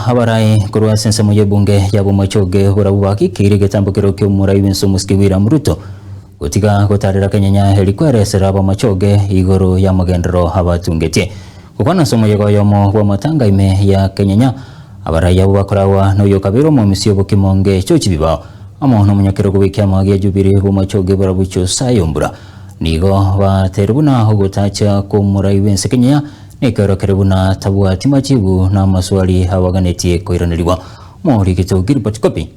Abarai korwa ase ensemo y'ebunge ya Bomachoge barabwo bagikeire egetambokero ki'omorai bw'ense omosike William Ruto gotiga gotarera kenyenya eri kweresera abamachoge igoro y'amagenderero abatungetie. Gokwana ase omoyega oyomo bw'amatanga ime ya Kenyenya, abarai abwo bakoragwa noyokabeire omomisia obokimonge George Bibao amo nomonyakerogo bw'ekiama gia Jubilee bw'Omachoge barabwo Josiah Ombura nigo bateire buna ogotacha kw'omorai bw'ense Kenyenya Nekero kere buna tabwati machibu na amaswali abaganetie koiranerigwa. Omorikito Gilbert Kopi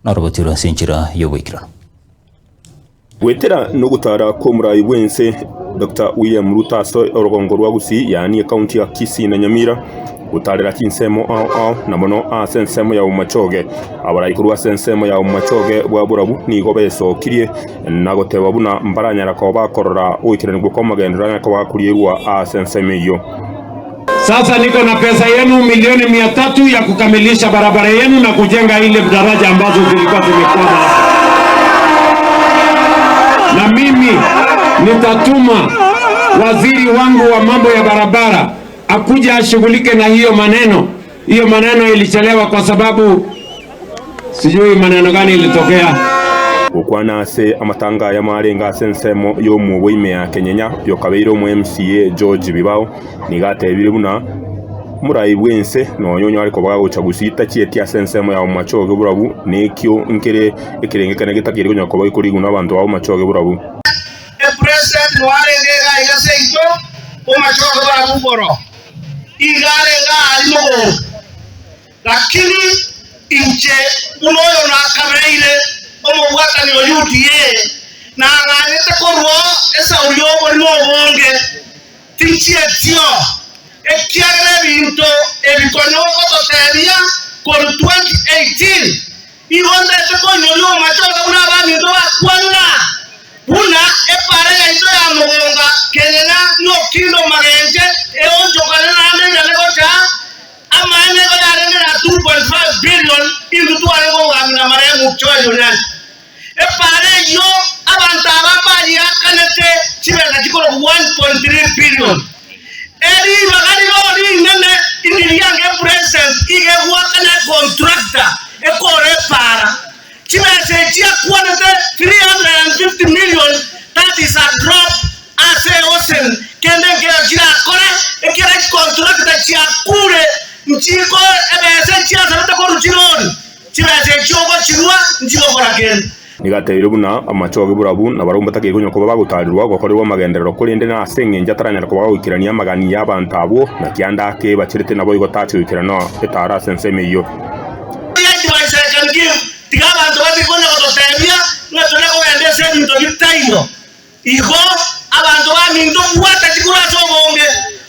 narobotirwe ase enchera y'oboikeranu. Goetera nogotara kw'omorai bw'ense Doctor William Ruto ase orogongo rwa Gusii yaani ekaunti ya Kisii na Nyamira gotarera chinsemo ao ao na mono ase ensemo ya Bomachoge. Abarai korwa ase ensemo ya Bomachoge bwa Borabu nigo besokirie na goteba buna mbaranyara koba bakorora ogoikeranigwa kw'amagenderero anyare koba akorierwa ase ensemo eyio. Sasa niko na pesa yenu milioni 300 ya kukamilisha barabara yenu na kujenga ile daraja ambazo zilikuwa zimekwama hapa. Na mimi nitatuma waziri wangu wa mambo ya barabara akuja ashughulike na hiyo maneno. Hiyo maneno ilichelewa kwa sababu sijui maneno gani ilitokea. Gokwana ase amatanga aya marenge ase ensemo y'omwobo ime ya Kenyenya, oyokabeire omo MCA George Bibao nigo atebire buna omorai bw'ense nonya onyare koba gagocha gusii tachieti ase ensemo ya Bomachoge borabu nekio nkere ekerenge kene getakeire konya koba gekorigwa nabanto ba Bomachoge borabu. Epresident noarenge iga iga seito Bomachoge borabu igoro. Iga arenge aaria mogondo. Lakini inche buna oyo nakabeire omobwatani o UDA, nang'anyete korwa esauri y'oborimo obonge, tinchietio, ekiagera ebinto ebi konya ogototebia korwa 2018, igo ndete koinyoria omomachoge buna abaminto bakwanire aa, buna epaara yaito ya mogonga kenyenya nokindo magenche eonchokane naende eirane gocha Amaene igo yarenge na 2.5 billion intwe tware kogambia na marehemu Joel Onyancha. Epaara eyio abanto aba mbayiakanete chibesa chikorokwa 1.3 billion. Eribaga riro rinene indiriange epresident iga egoakana econtractor ekore epaara. Chibesa echi akwanete 350 million that is a drop ase eocean kende nkeyo chirakore ekiagera chicontractor chiakure nchiko ebesa echiasabete korwa chirori chibesa echio ogochirua nchigokora kende. Nigo atebirie buna amachoge borabu na barabwo mbatakeire konya koba bagotarirwa gokorerwa amagenderero, korende nase engencho ataranyara koba gagoikerania amagani y'abanto abwo, naki ande ake bacherete naboigo tache goikerana etaaro ase ensemo eyio. Advice I can give, tiga abanto batige konya gototebia ng'a tore kogenda ase ebinto bitaiyo. Igo abanto baminto bwata chikura ase obonge,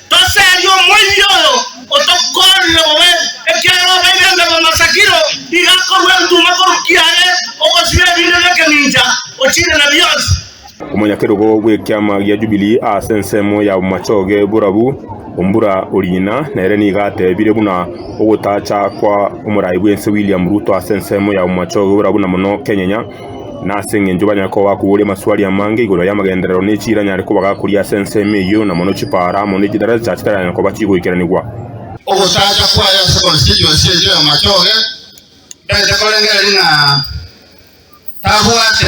toserie omoibi oyo otokorire bobe, ekiagera obeire embeba masakiro, iga akorua ebituma korwa kiaye, ogosiba ebinde bi'ekemincha, ochire na bionsi. Omonyakerogo bw'ekiama gia Jubilee ase ensemo ya Bomachoge Borabu, Ombura Orina, nere nigo atebire buna ogotacha kwa omorai bw'ense William Ruto ase ensemo ya Bomachoge Borabu na mono Kenyenya nase engencho banyare koba bakoboria amaswali amange igoro y'amagenderero ne chiira anyare koba gakoria ase ensemo eyio na mono chipaara amo ne chidaraja chitaranyare koba chigoikeranigwa. Ogotacha kwaye ase constituency yaito ya Machoge, ntagete korengereria ng'a Tabwate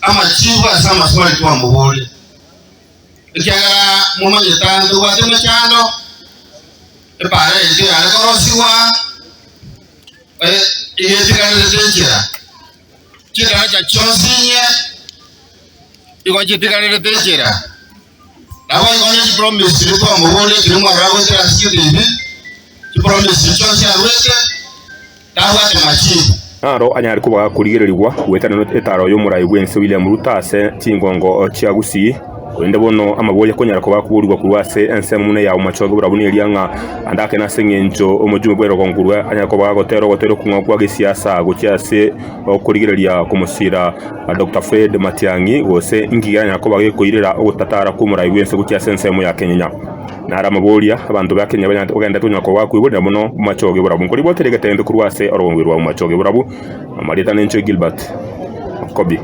amachibu ase amaswali twamoboria, ekiagera momanyete aa ntobwate emechando, epaara yaito yare korosigwa, iga etigarerete enchera, chidaraja chionsi inye igo chitigarerete enchera. Naboigo ne chipromise chiria twamoboria chiria mwarora goetera ase chitibi, chipromise chionsi aruete, tabwate machibu. Naro anyare koba gakorigererigwa goetanana etaaro y'omorai bw'ense William Ruto ase chingongo chia Gusii. Korende bono amaboria akonyara koba akoborigwa korwa ase ensemo buna eya Omachoge borabu neria ng'a ande akene ase eng'encho omojumbe bw'erogongo korwa anyare koba gagotera ogotera okong'ao kwa gesiasa gochia ase okorigereria komosira Doctor Fred Matiang'i gose inki keranyare koba gekoirera ogotatara kw'omorai bw'ense gochia ase ensemo ya Kenyenya. Naro amaboria abanto ba Kenya banyarete kogenderera konya koba bakoiborera mono Omachoge borabu. Nkoribwatera egetembe korwa ase orogongo rwa Omachoge borabu. Amarieta nenche Gilbert Okobi.